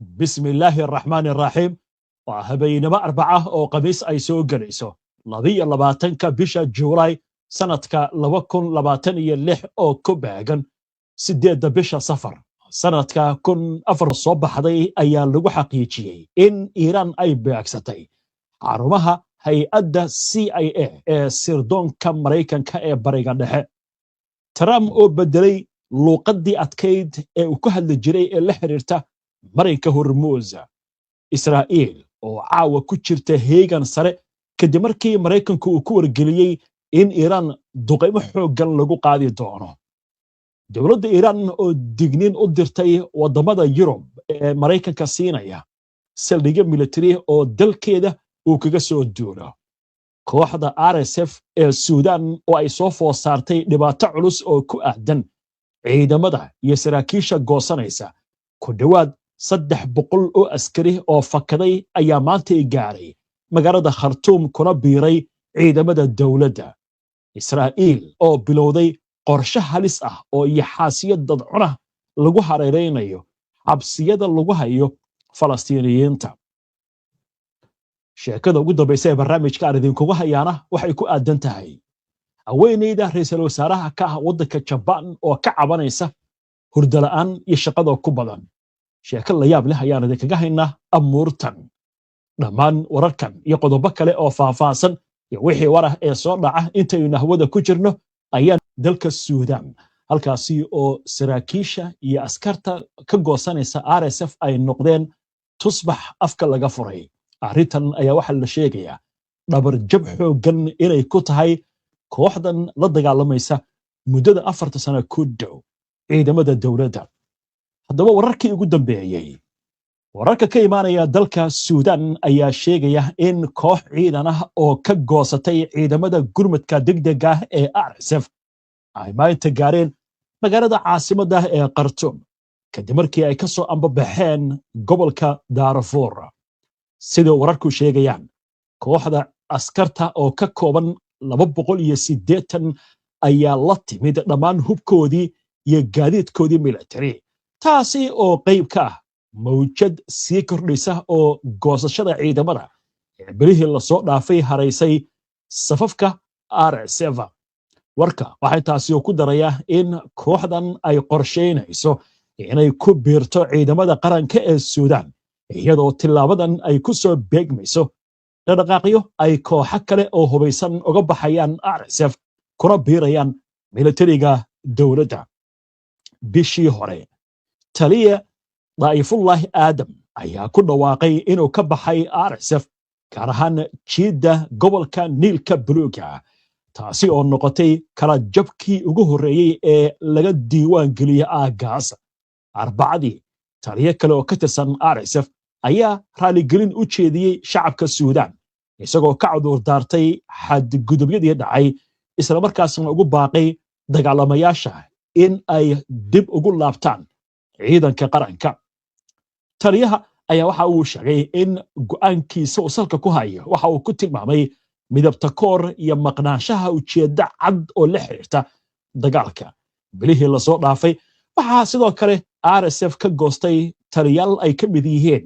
Bismi illaahi araxmaani araxiim. Waa habeynimo Arbaca oo Khamiis ay soo gelayso, 22-ka bisha Juulaay sanadka 2026, oo ku beegan 8-da bisha Safar sanadka 1004 soo baxday ayaa lagu xaqiijiyey in Iiraan ay beegsatay xarumaha hay-adda CIA ee sirdoonka Maraykanka ee Bariga Dhexe. Trump oo beddelay luuqaddii adkayd ee uu ku hadli jiray ee la xiriirta Marinka Hormuusa. Israa'iil oo caawa ku jirta heegan sare kadib markii Maraykanku uu ku wargeliyey in Iiraan duqaymo xooggan lagu qaadi doono. Dowladda Iiraan oo digniin u dirtay waddamada Yurub ee Maraykanka siinaya saldhigyo militari oo dalkeeda uu kaga soo duulo. Kooxda RSF ee Suudaan oo ay soo food saartay dhibaato culus oo ku aadan ciidamada iyo saraakiisha goosanaysa. Ku dhowaad 300 oo askari oo fakaday ayaa maanta gaaray magaalada Khartuum kuna biiray ciidamada dowladda. Israa'iil oo bilowday qorshe halis ah oo yaxaasiyad dadcuna lagu hareeraynayo xabsiyada lagu hayo Falastiiniyiinta. Sheekada ugu dambaysa ee barnaamijka aan idinkugu hayaana waxay ku aadan tahay haweeneyda ra'iisul wasaaraha ka ah waddanka Jabaan oo ka cabanaysa hurdala'aan iyo shaqada ku badan. Sheeko la yaab leh ayaan idinkaga haynaa amuurtan. Dhammaan wararkan iyo qodobo kale oo faahfaahsan iyo wixii warah ee soo dhaca intaynu hawada ku jirno ayaan dalka Suudaan, halkaasi oo saraakiisha iyo askarta ka goosanaysa RSF ay noqdeen tusbax afka laga furay. Arrintan ayaa waxaa la sheegayaa dhabarjab xooggan inay ku tahay kooxdan la dagaalamaysa muddada 4-ta sano ku dhow ciidamada dowladda. Haddaba, wararkii ugu dambeeyey, wararka ka imaanaya dalka Suudaan ayaa sheegaya in koox ciidan ah oo ka goosatay ciidamada gurmadka degdega ah ee RSF ay maanta gaareen magaalada caasimadda ee Khartuum kadib markii ay ka soo ambabaxeen gobolka Daarfuur. Sida wararku sheegayaan, kooxda askarta oo ka kooban 280 ayaa la timid dhammaan hubkoodii iyo gaadiidkoodii military, taasi oo qayb ka ah mawjad sii kordhaysa oo goosashada ciidamada ee bilihii lasoo dhaafay haraysay safafka RSF. Warka waxay taasi ku darayaa in kooxdan ay qorshaynayso inay ku biirto ciidamada qaranka ee Suudaan, iyadoo tilaabadan ay ku soo beegmayso dhaqdhaqaaqyo ay kooxo kale oo hubaysan uga baxayaan RSF kuna biirayaan militariga dowladda. Bishii hore, taliya Daa'ifullaahi Aadam ayaa ku dhawaaqay inuu ka baxay RSF, gaar ahaan jiidda gobolka Niilka Buluuga, taasi oo noqotay kala jabkii ugu horreeyey ee laga diiwaan geliyey aaggaas. Arbacadii, taliyo kale oo ka tirsan RSF ayaa raaligelin u jeediyey shacabka Suudaan, isagoo ka cudur daartay xadgudubyadii dhacay, islamarkaasna ugu baaqay dagaalamayaasha in ay dib ugu laabtaan ciidanka qaranka. Taliyaha ayaa waxa uu sheegay in go'aankiisa uu salka ku hayo waxa uu ku tilmaamay midabta koor iyo maqnaanshaha ujeeddo cad oo la xiriirta dagaalka. Bilihii lasoo dhaafay, waxaa sidoo kale RSF ka goostay taliyaal ay ka mid yihiin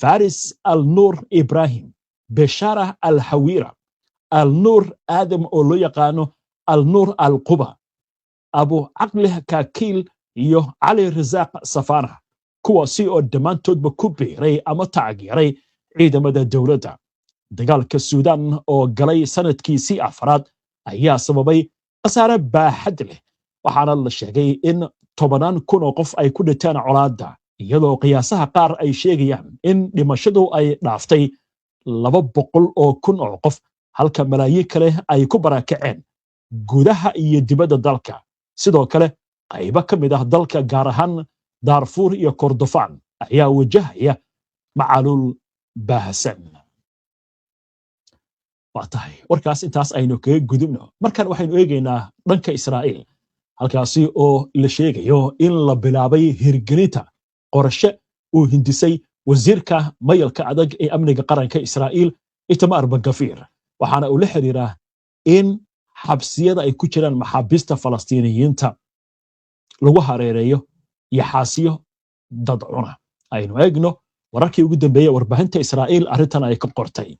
Faris Al Nuur Ibrahim, Beshara Al Hawira, Al Nuur Aadam oo loo yaqaano Al Nuur Al Quba, Abu Caqlih Kakiil iyo Cali Rasaaq Safana, kuwaasi oo dhammaantoodba ku biiray ama taageeray ciidamada dowladda. Dagaalka Suudaan oo galay sanadkiisii afraad ayaa sababay khasaare baaxad leh, waxaana la sheegay in tobanaan kun oo qof ay ku dhinteen colaadda, iyadoo qiyaasaha qaar ay sheegayaan in dhimashadu ay dhaaftay 200,000 oo qof, halka malaayiin kale ay ku barakaceen gudaha iyo dibadda dalka. Sidoo kale, qaybo ka mid ah dalka, gaar ahaan Daarfuur iyo Kordofaan, ayaa wajahaya macaluul baahsan. Waa tahay, warkaas intaas aynu kaga gudubno. Markan waxaynu eegaynaa dhanka Israa'iil, halkaasi oo la sheegayo in la bilaabay hirgelinta qorshe uu hindisay wasiirka mayalka adag ee amniga qaranka Israa'iil, Itamar Ben Gvir, waxaana uu la xiriiraa in xabsiyada ay ku jiraan maxaabiista Falastiiniyiinta lagu hareereeyo yaxaasiyo dadcuna. Aynu eegno. Wararkii ugu dambeeyey warbaahinta Israa'iil arrintan ay ka qortay.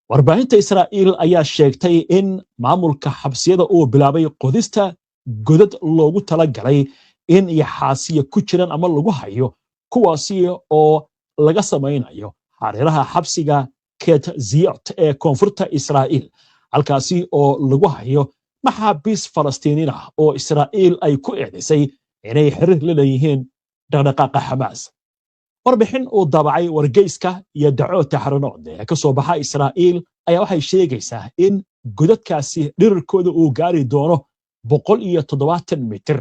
Warbaahinta Israa'iil ayaa sheegtay in maamulka xabsiyada uu bilaabay qodista godad loogu talagalay in yaxaasiya ku jiraan ama lagu hayo, kuwaasi oo laga samaynayo hareeraha xabsiga Ketziot ee koonfurta Israa'iil, halkaasi oo lagu hayo maxaabiis Falastiiniin ah oo Israa'iil ay ku eedaysay inay xiriir la leeyihiin dhaqdhaqaaqa Xamaas. Warbixin uu daabacay wargeyska Yediot Ahronot ee ka soo baxa Israa'iil ayaa waxay sheegaysaa in godadkaasi dhirirkooda uu gaari doono 170 mitir.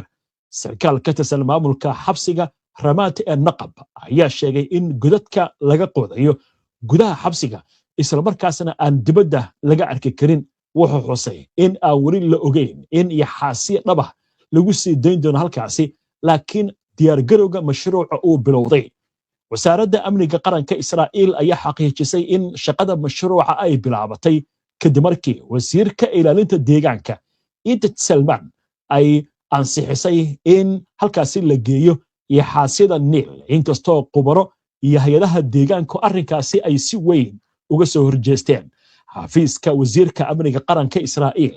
Sarkaal ka tirsan maamulka xabsiga Ramaat ee Naqab ayaa sheegay in godadka laga qodayo gudaha xabsiga, islamarkaasna aan dibadda laga arki karin. Wuxuu xusay in aan weli la ogeyn in yaxaasiya dhabah lagu sii dayn doono halkaasi, laakiin diyaargarowga mashruuca uu bilowday. Wasaaradda Amniga Qaranka Israa'iil ayaa xaqiijisay in shaqada mashruuca ay bilaabatay kadib markii wasiirka ilaalinta deegaanka Idit Salman ay ansixisay in halkaasi la geeyo yaxaasyada Niil, inkastoo khubaro iyo hay-adaha deegaanku arrinkaasi ay si weyn uga soo horjeesteen. Xafiiska wasiirka amniga qaranka Israa'iil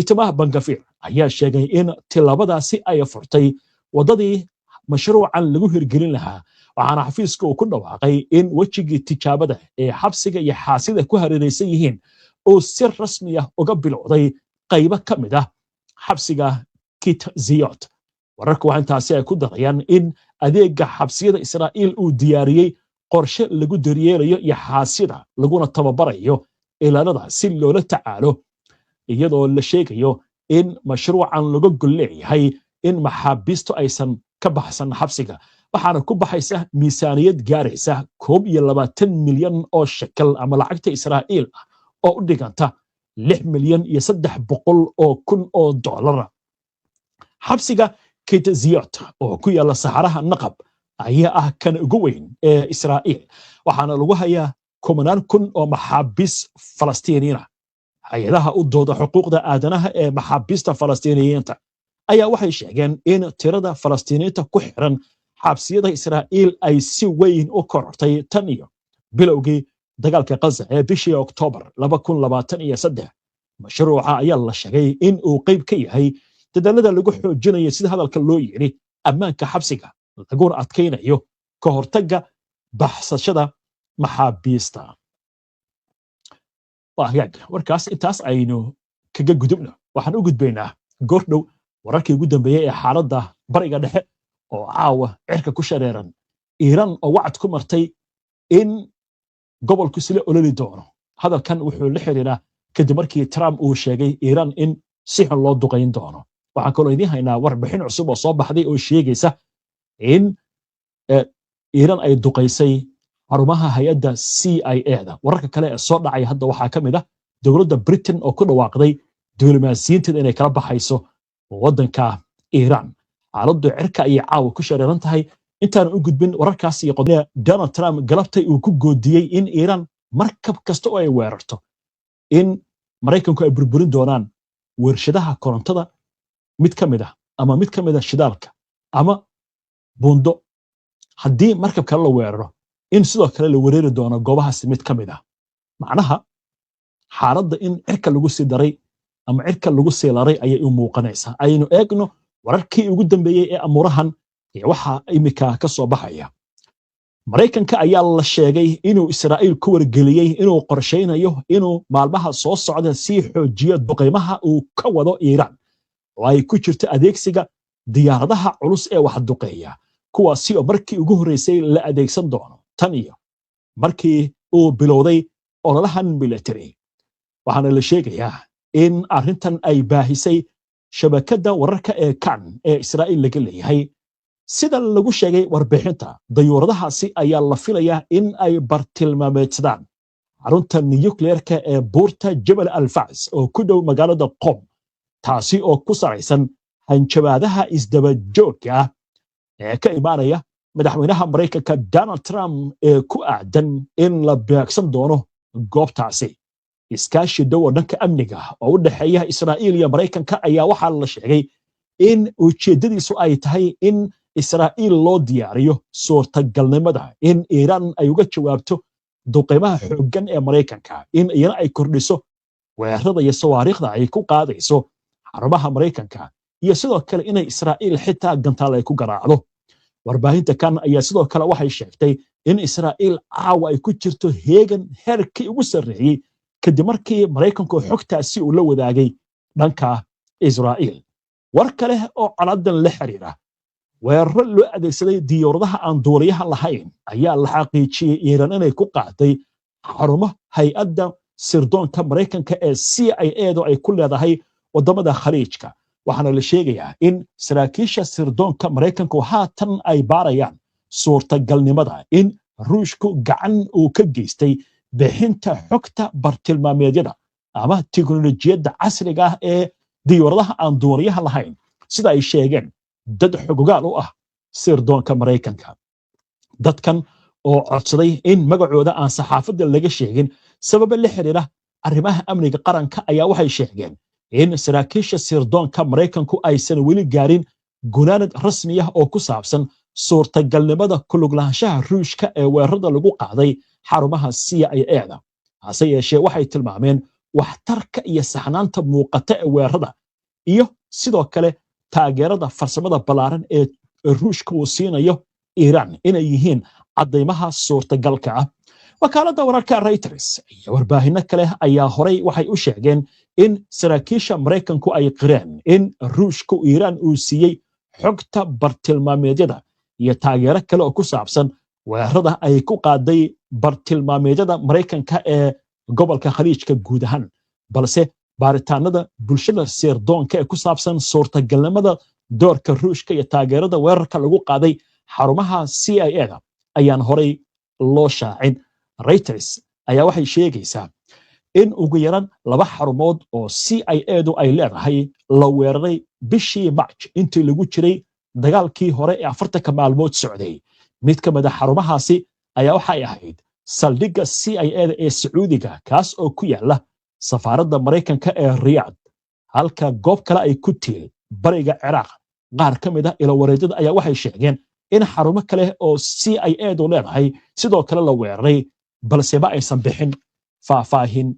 Itamar Ben Gvir ayaa sheegay in tillaabadaasi ay furtay waddadii mashruucan lagu hirgelin lahaa, waxaana xafiiska uu ku dhawaaqay in wejigii tijaabada ee xabsiga iyo xaasida ku hareeraysan yihiin uu si rasmi ah uga bilowday qaybo ka mid ah xabsiga Ketziot. Wararku waa intaasi ay ku darayaan in adeega xabsiyada Israa'iil uu diyaariyey qorshe lagu daryeelayo iyo xaasida, laguna tababarayo ilaalada si loola tacaalo, iyadoo la sheegayo in mashruucan laga gol leeyahay in maxaabiistu aysan ka baxsan xabsiga. Waxaana ku baxaysa miisaaniyad gaaraysa 21 milyan oo shekel ama lacagta Israa'iil ah, oo u dhiganta 6,300,000 oo doolara. Xabsiga Ketziot oo ku yaala saxaraha Naqab ayaa ah kan ugu weyn ee Israa'iil, waxaana lagu hayaa kumanaan kun oo maxaabiis Falastiiniyiina. Hay-adaha u dooda xuquuqda aadanaha ee maxaabiista Falastiiniyiinta ayaa waxay sheegeen in tirada Falastiiniyiinta ku xiran xabsiyada Israa'iil ay si weyn u korortay tan iyo bilowgii dagaalka Qaza ee bishii Oktoobar 2023. Mashruuca ayaa la sheegay in uu qayb ka yahay dadaalada lagu xoojinayo, sida hadalka loo yidhi, ammaanka xabsiga, laguna adkaynayo ka hortagga baxsashada maxaabiista. Waa hagaag, warkaas intaas aynu kaga gudubno. Waxaan u gudbaynaa goordhow wararkii ugu dambeeyey ee xaaladda Bariga Dhexe oo caawa cirka ku shareeran, Iiraan oo wacad ku martay in gobolku sila ololi doono. Hadalkan wuxuu la xiriiraa kadib markii Trump uu sheegay Iiraan in si xun loo duqayn doono. Waxaan kaloo idiin haynaa warbixin cusub oo soo baxday oo sheegaysa in Iiraan ay duqaysay xarumaha hay-adda CIA da. Wararka kale ee soo dhacay hadda waxaa ka mid ah dowladda Britain oo ku dhawaaqday diblomaasiyiinteeda inay kala baxayso waddanka Iiraan. Xaaladdu cirka ayay caawa ku shareeran tahay. Intaan u gudbin wararkaas iyo Donald Trump galabtay uu ku goodiyey in Iiraan markab kasta oo ay weerarto in Maraykanku ay burburin doonaan warshadaha korontada mid ka mid ah ama mid ka mid ah shidaalka ama buundo, haddii markab kale la weeraro in sidoo kale la weerari doono goobahaasi mid ka mid ah. Macnaha xaaladda in cirka lagu sii daray ama cirka lagu sii laray ayay u muuqanaysaa. Aynu eegno wararkii ugu dambeeyey ee amuurahan iyo waxa imika ka soo baxaya. Maraykanka ayaa la sheegay inuu Israa'iil ku wargeliyey inuu qorshaynayo inuu maalmaha soo socda sii xoojiyo duqaymaha uu ka wado Iiraan, oo ay ku jirto adeegsiga diyaaradaha culus ee wax duqeeya, kuwaasi oo markii ugu horreysay la adeegsan doono tan iyo markii uu bilowday ololahan military. Waxaana la sheegayaa in arrintan ay baahisay shabakadda wararka ee Kan ee Israa'iil laga leeyahay. Sida lagu sheegay warbixinta, dayuuradahaasi ayaa la filayaa in ay bartilmaameedsadaan xarunta nuyukleerka ee buurta Jabal Alfacs oo ku dhow magaalada Qom, taasi oo ku salaysan hanjabaadaha isdabajoogka ah ee ka imaanaya madaxweynaha Maraykanka Donald Trump ee ku aadan in la beegsan doono goobtaasi. Iskaashi dhow oo dhanka amniga oo u dhexeeya Israa'iil iyo Maraykanka ayaa waxaa la sheegay in ujeeddadiisu ay tahay in Israa'iil loo diyaariyo suurtagalnimada in Iiraan ay uga jawaabto duqeymaha xooggan ee Maraykanka, in iyana ay kordhiso weerarada iyo sawaariikhda ay ku qaadayso xarumaha Maraykanka, iyo sidoo kale inay Israa'iil xitaa gantaal ay ku garaacdo. Warbaahinta kan ayaa sidoo kale waxay sheegtay in Israa'iil caawa ay ku jirto heegan heerkii ugu sarreeyey, kadib markii Maraykanku xogtaasi uu la wadaagay dhanka Israa'iil. War kale oo colaadan la xiriira: weeraro loo adeegsaday diyaaradaha aan duuliyaha lahayn ayaa la xaqiijiyey Iiraan inay ku qaaday xarumo hay-adda sirdoonka Maraykanka ee CIA du ay ku leedahay waddamada Khaliijka, waxaana la sheegayaa in saraakiisha sirdoonka Maraykanku haatan ay baarayaan suurtagalnimada in Ruushku gacan uu ka geystay bixinta xogta bartilmaameedyada ama tiknolojiyadda casriga ah ee diyaaradaha aan duuliyaha lahayn, sida ay sheegeen dad xogogaal u ah sirdoonka Maraykanka. Dadkan oo codsaday in magacooda aan saxaafadda laga sheegin sababo la xiriira arrimaha amniga qaranka ayaa waxay sheegeen in saraakiisha sirdoonka Maraykanku aysan weli gaarin gunaanad rasmi ah oo ku saabsan suurtagalnimada ku lug lahaanshaha Ruushka ee weerarada lagu qaaday xarumaha CIA-da. Hase yeeshee, waxay tilmaameen waxtarka iyo saxnaanta muuqata ee weerarada iyo sidoo kale taageerada farsamada ballaaran ee Ruushka uu siinayo Iiraan inay yihiin caddaymaha suurtagalka ah. Wakaaladda wararka Reuters iyo warbaahinno kale ayaa horay waxay u sheegeen in saraakiisha Maraykanku ay qireen in Ruushku Iiraan uu siiyey xogta bartilmaameedyada iyo taageero kale oo ku saabsan weerarada ay ku qaaday bartilmaameedyada Maraykanka ee gobolka Khaliijka guud ahaan, balse baaritaanada bulshada sirdoonka ee ku saabsan suurtagalnimada doorka Ruushka iyo taageerada weerarka lagu qaaday xarumaha CIA-da ayaan horay loo shaacin. Reuters ayaa waxay sheegaysaa in ugu yaran laba xarumood oo CIA-du ay leedahay la weeraray bishii March intii lagu jiray dagaalkii hore ee 40-ka maalmood socday. Mid ka mid a xarumahaasi ayaa waxay ahayd saldhigga CIA-da ee Sacuudiga, kaas oo ku yaala safaaradda Maraykanka ee Riyaad, halka goob kale ay ku tiil bariga Ciraaq. Qaar ka mid ah ilowareedyada ayaa waxay sheegeen in xarumo kale oo CIA-du leedahay sidoo kale la weeraray, balse ma aysan bixin faahfaahin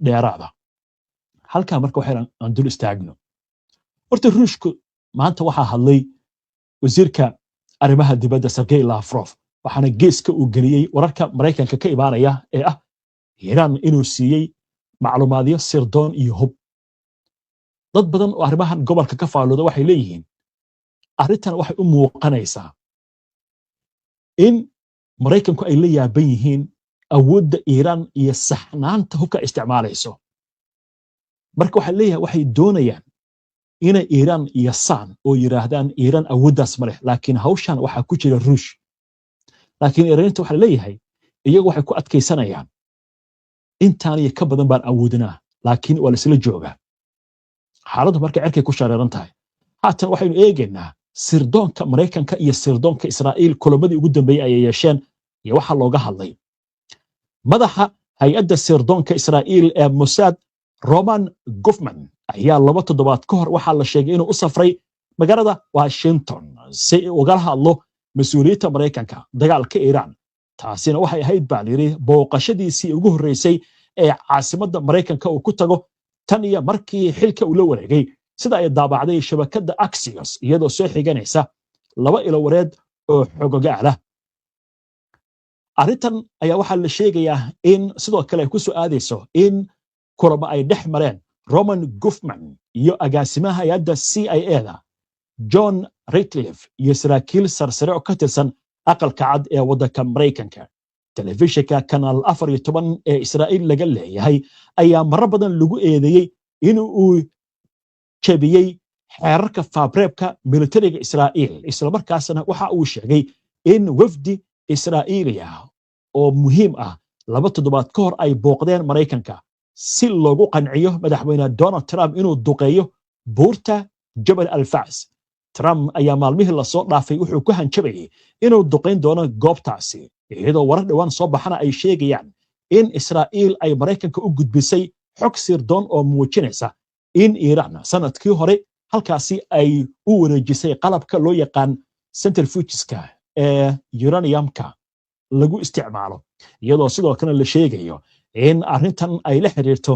dheeraada. Halkaa marka waxaynu aan dul istaagno horta Ruushku. Maanta waxaa hadlay wasiirka arrimaha dibadda Sergey Lavrov, waxaana geeska uu geliyey wararka Maraykanka ka imaanaya ee ah Iiraan inuu siiyey macluumaadyo sirdoon iyo hub. Dad badan oo arrimahan gobolka ka faallooda waxay leeyihiin arrintan waxay u muuqanaysaa in Maraykanku ay la yaaban yihiin awoodda Iiraan iyo saxnaanta hubka isticmaalayso. Marka waxaa leeyahay waxay doonayaan inay Iiraan yasaan oo yidhaahdaan Iiraan awooddaas ma leh, laakiin hawshan waxaa ku jira Ruush. Laakiin Iiraaniinta waxaa leeyahay iyagu waxay ku adkaysanayaan intaan iyo ka badan baan awoodinaa, laakiin waa laisla joogaa. Xaaladdu marka cirkay ku shareeran tahay. Haatan waxaynu eegaynaa sirdoonka Maraykanka iyo sirdoonka Israa'iil kulamadii ugu dambeeyey ayay yeesheen iyo waxaa looga hadlay. Madaxa hay-adda sirdoonka Israa'iil ee Mossad, Roman Gofman, ayaa 2 toddobaad ka hor waxaa la sheegay inuu u safray magaalada Washington si ugala hadlo mas-uuliyiinta Maraykanka dagaalka Iiraan. Taasina waxay ahayd, baa layidhi, booqashadiisii ugu horreysay ee caasimadda Maraykanka uu ku tago tan iyo markii xilka uu la wareegay, sida ay daabacday shabakadda Axios iyadoo soo xiganaysa laba ilowareed oo xogogaal ah. Arrintan ayaa waxaa la sheegayaa in sidoo kale ay ku soo aadayso in kulamo ay dhex mareen Roman Gofman iyo agaasimaha hay-adda CIA-da John Ratcliffe iyo saraakiil sarsare oo ka tirsan Aqalka Cad ee waddanka Maraykanka. Telefishinka Kanaal 14 ee Israa'iil laga leeyahay ayaa marar badan lagu eedeeyey in uu jebiyey xeerarka faafreebka militariga Israa'iil, islamarkaasna waxa uu sheegay in wafdi Israa'iili ah oo muhiim ah 2 toddobaad ka hor ay booqdeen Maraykanka si loogu qanciyo madaxweyne Donald Trump inuu duqeeyo buurta Jabal Alfacs. Trump ayaa maalmihii lasoo dhaafay wuxuu ku hanjabayay inuu duqayn doono goobtaasi, iyadoo warar dhowaan soo baxana ay sheegayaan in Israa'iil ay Maraykanka u gudbisay xog sirdoon oo muujinaysa in Iiraan sanadkii hore halkaasi ay u wareejisay qalabka loo yaqaan Centrifugeska ee uraniumka lagu isticmaalo, iyadoo sidoo kale la sheegayo in arrintan ay la xiriirto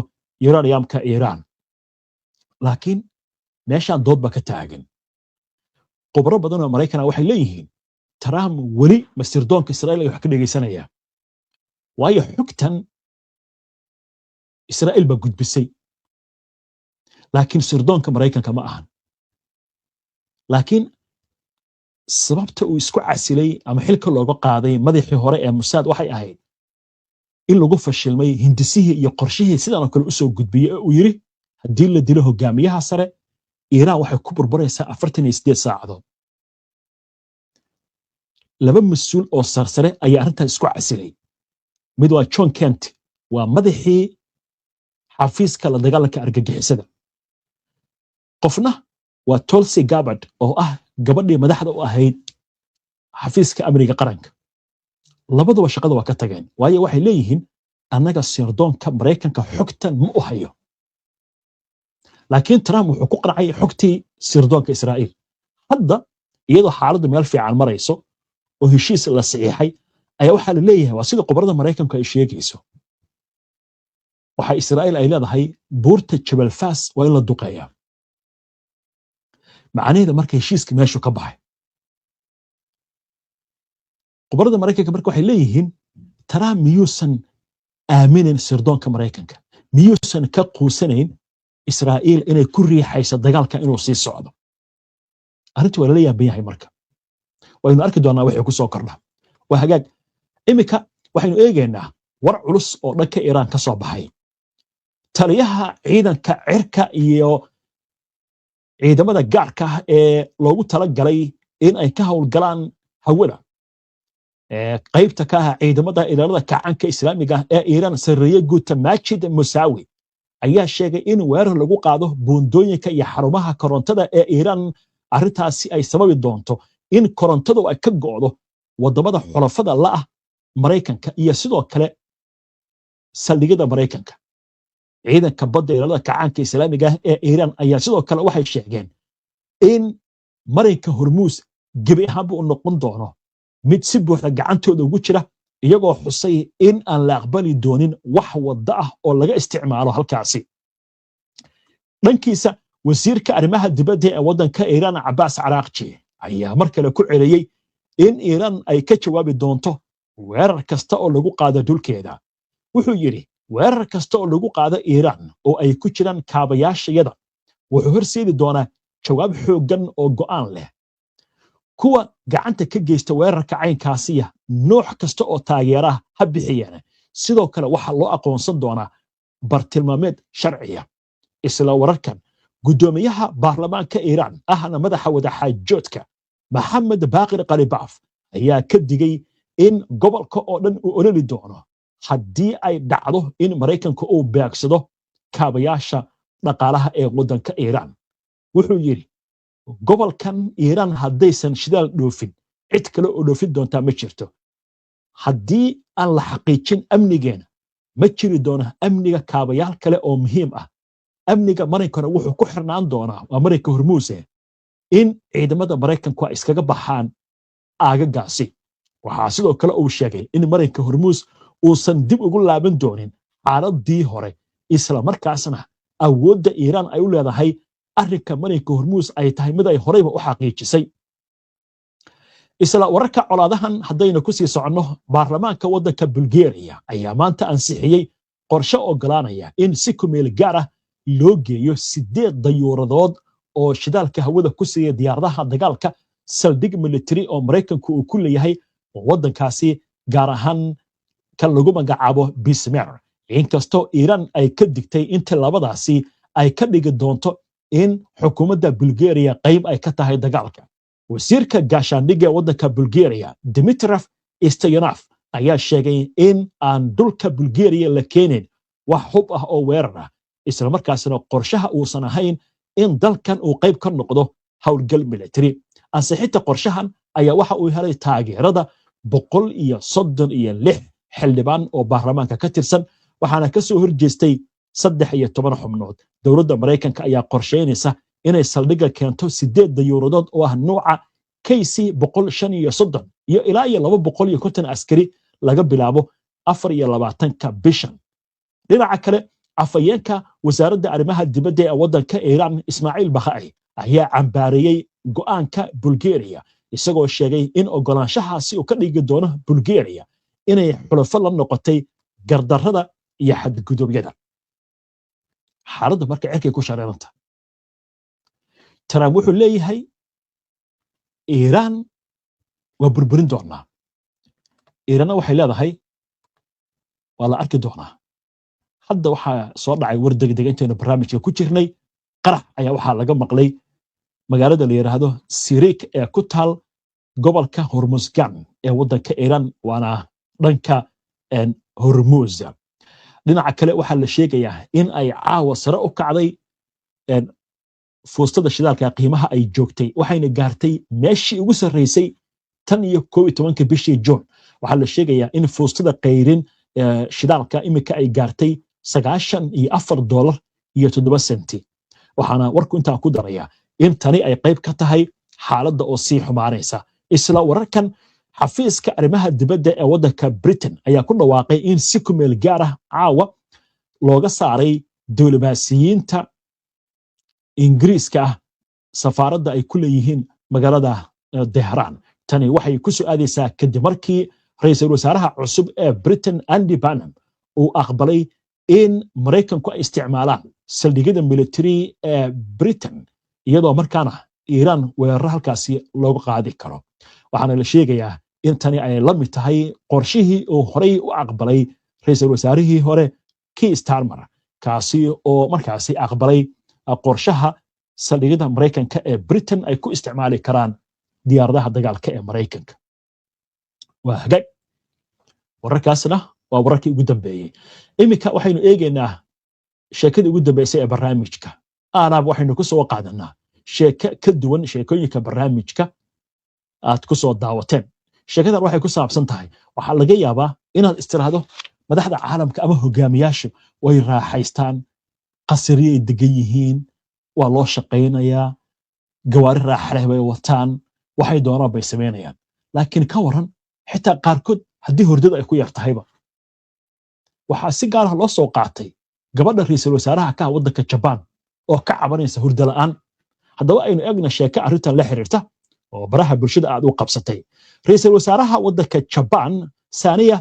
uraniumka Iiraan. Laakiin meeshaan doodba ka taagan. Khubro badan oo Maraykana waxay leeyihiin Trump weli masirdoonka Israa'iil ay wax ka dhegaysanaya, waayo xogtan Israa'iil baa gudbisay, laakiin sirdoonka Maraykanka ma ahan. Laakiin sababta uu isku casilay ama xilka looga qaaday madaxii hore ee Mossad waxay ahayd in lagu fashilmay hindisihii iyo qorshihii sidan oo kale u soo gudbiyey oo uu yidhi haddii la dilo hogaamiyaha sare, Iiraan waxay ku burburaysaa 48 saacadood. Laba mas-uul oo sarsare ayaa arrintaas isku casilay. Mid waa John Kent, waa madaxii xafiiska la dagaalanka argagixisada. Qofna waa Tulsi Gabbard oo ah gabadhii madaxda u ahayd xafiiska amniga qaranka. Labaduba shaqada waa ka tageen, waayo waxay leeyihiin annaga sirdoonka Maraykanka xogtan ma u hayo. Laakiin Trump wuxuu ku qancay xogtii sirdoonka Israa'iil. Hadda iyadoo xaaladdu meel fiican marayso oo heshiis la saxiixay ayaa waxaa la leeyahay, waa sida khubarada Maraykanku ay sheegayso, waxa Israa'iil ay leedahay buurta Jabal Fas waa in la duqeeyaa. Macnaheeda marka heshiiska meeshu ka baxay. Khubarada Maraykanka marka waxay leeyihiin Trump miyuusan aaminin sirdoonka Maraykanka? Miyuusan ka quusanayn Israa'iil inay ku riixayso dagaalka inuu sii socdo? Arrintu waa lala yaaban yahay. Marka waynu arki doonaa wixii ku soo kordha. Waa hagaag. Iminka waxaynu eegaynaa war culus oo dhanka Iiraan ka soo baxay. Taliyaha ciidanka cirka iyo ciidamada gaarka ah ee loogu talagalay in ay ka howlgalaan hawada, qaybta ka ah ciidamada ilaalada kacanka Islaamiga ah ee Iiraan, sarreeye guuta Majid Musawi, ayaa sheegay in weerar lagu qaado buundooyinka iyo xarumaha korontada ee Iiraan arrintaasi ay sababi doonto in korontadu ay ka go'do waddamada xulafada la'ah Maraykanka iyo sidoo kale saldhigyada Maraykanka. Ciidanka badda ilaalada kacaanka Islaamiga ah ee Iiraan ayaa sidoo kale waxay sheegeen in marinka Hormuus gebi ahaanba u noqon doono mid si buuxda gacantooda ugu jira, iyagoo xusay in aan la aqbali doonin wax waddo ah oo laga isticmaalo halkaasi. Dhankiisa, wasiirka arrimaha dibadda ee waddanka Iiraan, Cabaas Caraaqji, ayaa mar kale ku celiyey in Iiraan ay ka jawaabi doonto weerar kasta oo lagu qaado dhulkeeda. Wuxuu yidhi weerar kasta oo lagu qaado Iiraan oo ay ku jiraan kaabayaashayada wuxuu horseedi doonaa jawaab xooggan oo go'aan leh. Kuwa gacanta ka geysta weerarka caynkaasiya, nooc kasta oo taageeraha ha bixiyaan, sidoo kale waxaa loo aqoonsan doonaa bartilmaameed sharciya. Isla wararkan, guddoomiyaha baarlamaanka Iiraan ahna madaxa wadaxaajoodka, Maxamed Baaqir Khalibaaf, ayaa ka digay in gobolka oo dhan uu ololi doono haddii ay dhacdo in Maraykanka uu beegsado kaabayaasha dhaqaalaha ee waddanka Iiraan. Wuxuu yidhi gobolkan Iiraan haddaysan shidaal dhoofin, cid kale oo dhoofin doontaa ma jirto. Haddii aan la xaqiijin amnigeena, ma jiri doono amniga kaabayaal kale oo muhiim ah. Amniga Maraykana wuxuu ku xirnaan doonaa, waa marinka Hormuuse, in ciidamada Maraykanku ay iskaga baxaan aagagaasi. Waxaa sidoo kale uu sheegay in marinka Hormuus uusan dib ugu laaban doonin xaaladii hore, isla markaasna awoodda Iiraan ay u leedahay arrinka marinka Hormuus ay tahay mid ay horeyba u xaqiijisay. Isla wararka colaadahan haddaynu ku sii soconno, baarlamaanka waddanka Bulgaria ayaa maanta ansixiyey qorshe ogolaanaya in si kumeel gaar ah loo geeyo 8 dayuuradood oo shidaalka hawada ku siiya diyaaradaha dagaalka saldhig military oo Maraykanku uu ku leeyahay waddankaasi, gaar ahaan kan lagu magacaabo Bismer, inkastoo Iiraan ay ka digtay in tallaabadaasi ay ka dhigi doonto in xukuumadda Bulgaria qayb ay ka tahay dagaalka. Wasiirka gaashaandhigga ee waddanka Bulgaria, Dimitrov Stoyanov, ayaa sheegay in aan dhulka Bulgaria la keenin wax hub ah oo weerar ah, islamarkaasina qorshaha uusan ahayn in dalkan uu qayb ka noqdo howlgal military. Ansixinta qorshahan ayaa waxa uu helay taageerada 136 xildhibaan oo baarlamaanka ka tirsan, waxaana ka soo horjeestay 13 xubnood. Dowladda Maraykanka ayaa qorshaynaysa inay saldhigga keento 8 dayuuradood oo ah nuuca KC 135 iyo ilaa iyo 250 askari laga bilaabo 24-ka bishan. Dhinaca kale, afhayeenka wasaaradda arrimaha dibadda ee waddanka Iiraan, Ismaaciil Bakhai, ayaa cambaareeyey go'aanka Bulgaria, isagoo sheegay in ogolaanshahaasi uu ka dhigi doono Bulgaria inay xulafo la noqotay gardarrada iyo xadgudubyada. Xaaladdu marka cirkay ku shareeranta. Trump wuxuu leeyahay Iiraan waa burburin doonaa, Iiraanna waxay leedahay waa la arki doonaa. Hadda waxaa soo dhacay war degdega intaynu barnaamijka ku jirnay. Qarax ayaa waxaa laga maqlay magaalada la yidhaahdo Sirik ee ku taal gobolka Hormusgan ee waddanka Iiraan, waana dhanka Hormuz. Dhinaca kale, waxaa la sheegayaa in ay caawa sare u kacday fuustada shidaalka qiimaha ay joogtay, waxayna gaartay meeshii ugu sarreysay tan iyo 11-ka bishii Juun. Waxaa la sheegayaa in fuustada qayrin shidaalka imika ay gaartay $94.07. Waxaana warku intaa ku daraya in tani ay qayb ka tahay xaaladda oo sii xumaanaysa. Isla wararkan, xafiiska arrimaha dibadda ee waddanka Britain ayaa ku dhawaaqay in si ku meel gaar ah caawa looga saaray diblomaasiyiinta Ingiriiska ah safaaradda ay ku leeyihiin magaalada Tehraan. Tani waxay ku soo aadaysaa kadib markii ra'iisul wasaaraha cusub ee Britain, Andy Burnham, uu aqbalay in Maraykanku ay isticmaalaan saldhigyada military ee Britain, iyadoo markaana Iiraan weeraro halkaasi loogu qaadi karo. Waxaana la sheegayaa in tani ay la mid tahay qorshihii uu horey u aqbalay ra'iisul wasaarihii hore, Keir Starmer, kaasi oo markaasi aqbalay qorshaha saldhigyada Maraykanka ee Britain ay ku isticmaali karaan diyaaradaha dagaalka ee Maraykanka. Waa hagaag, wararkaasna waa wararkii ugu dambeeyey. Iminka waxaynu eegaynaa sheekadii ugu dambeysay ee barnaamijka. Aanaab waxaynu ku soo qaadanaa sheeke ka duwan sheekooyinka barnaamijka aad ku soo daawateen. Sheekadan waxay ku saabsan tahay, waxaa laga yaabaa inaad istiraahdo madaxda caalamka ama hogaamiyaashu way raaxaystaan, qasriyay degan yihiin, waa loo shaqaynayaa, gawaari raaxa leh bay wataan, waxay doonaan bay samaynayaan. Laakiin ka waran xitaa qaarkood haddii hurdada ay ku yar tahayba? Waxaa si gaar ah loo soo qaatay gabadha ra'iisul wasaaraha ka ah waddanka Jabaan oo ka cabanaysa hurdo la'aan. Haddaba aynu egna sheeke arrintan la xiriirta oo baraha bulshada aad u qabsatay. Ra'iisul wasaaraha waddanka Jabaan, Sanae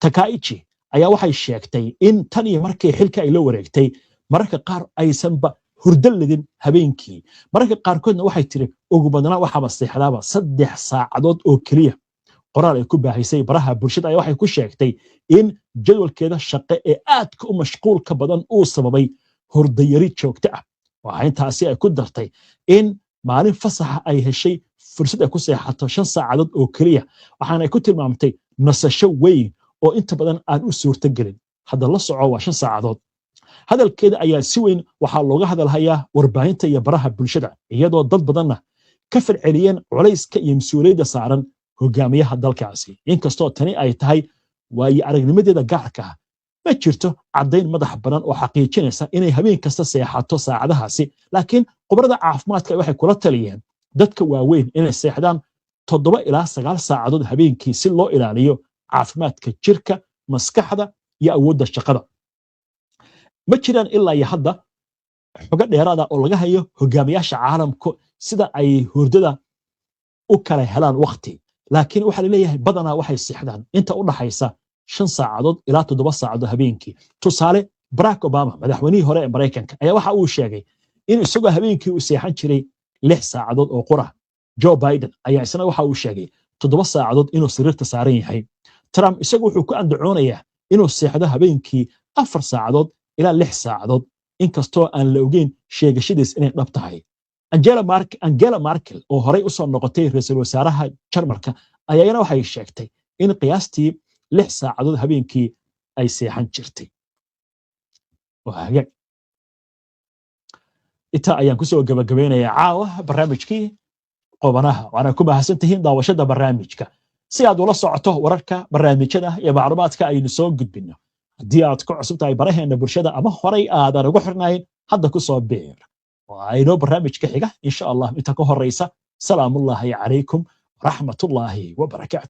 Takaichi, ayaa waxay sheegtay in tan iyo markii xilka ay la wareegtay mararka qaar aysanba hurdo ledin habeenkii. Mararka qaarkoodna waxay tiri ugu badnaa waxaaba seexdaaba 3 saacadood oo keliya. Qoraal ay ku baahisay baraha bulshada ayaa waxay ku sheegtay in jadwalkeeda shaqe ee aadka u mashquulka badan uu sababay hurdayari joogto ah. Waxaa intaasi ay ku dartay in maalin fasaxa ay heshay fursad ay ku seexato 5 saacadood oo keliya, waxaana ay ku tilmaamtay nasasho weyn oo inta badan aan u suurto gelin. Hadda la soco, waa 5 saacadood. Hadalkeeda ayaa si weyn waxaa looga hadalhayaa warbaahinta iyo baraha bulshada, iyadoo dad badanna ka falceliyeen culayska iyo mas-uuliyadda saaran hogaamiyaha dalkaasi. Inkastoo tani ay tahay waayo aragnimadeeda gaarka ah, ma jirto caddayn madax banan oo xaqiijinaysa inay habeen kasta seexato saacadahaasi. Laakiin khubarada caafimaadka waxay kula taliyeen dadka waaweyn inay seexdaan 7 ilaa 9 saacadood habeenkii si loo ilaaliyo caafimaadka jirka, maskaxda iyo awoodda shaqada. Ma jiraan ilaa iyo hadda xogo dheeraada oo laga hayo hogaamiyaasha caalamku sida ay hurdada u kala helaan waqti, laakiin waxaa laleeyahay badanaa waxay seexdaan inta u dhaxaysa 5 saacadood ilaa 7 saacadood habeenkii. Tusaale, Barack Obama, madaxweynihii hore ee Maraykanka, ayaa waxa uu sheegay in isagoo habeenkii uu seexan jiray 6 saacadood oo qura. Joe Biden ayaa isna waxa uu sheegay 7 saacadood inuu sariirta saaran yahay. Trump isagu wuxuu ku andacoonayaa inuu seexdo habeenkii 4 saacadood ilaa 6 saacadood, inkastoo aan la ogeyn sheegashadiis inay dhab tahay. Angela Merkel oo horey u soo noqotay ra'iisul wasaaraha Jarmalka ayaana waxay sheegtay in qiyaastii 6 saacadood habeenkii ay seexan jirtay. Waa hagaag, intaa ayaan kusoo gabagabeynayaa caawa barnaamijkii qubanaha. Waana ku mahadsan tihiin daawashada barnaamijka. Si aad ula socoto wararka, barnaamijyada iyo macluumaadka aynu soo gudbinno, haddii aad ku cusub tahay baraheena bulshada ama horay aadan ugu xirnayn, hadda ku soo biir. Waa inoo barnaamijka xiga, insha Allah. Inta ka horeysa. Salaamullaahi calaykum waraxmatullaahi wabarakaatu.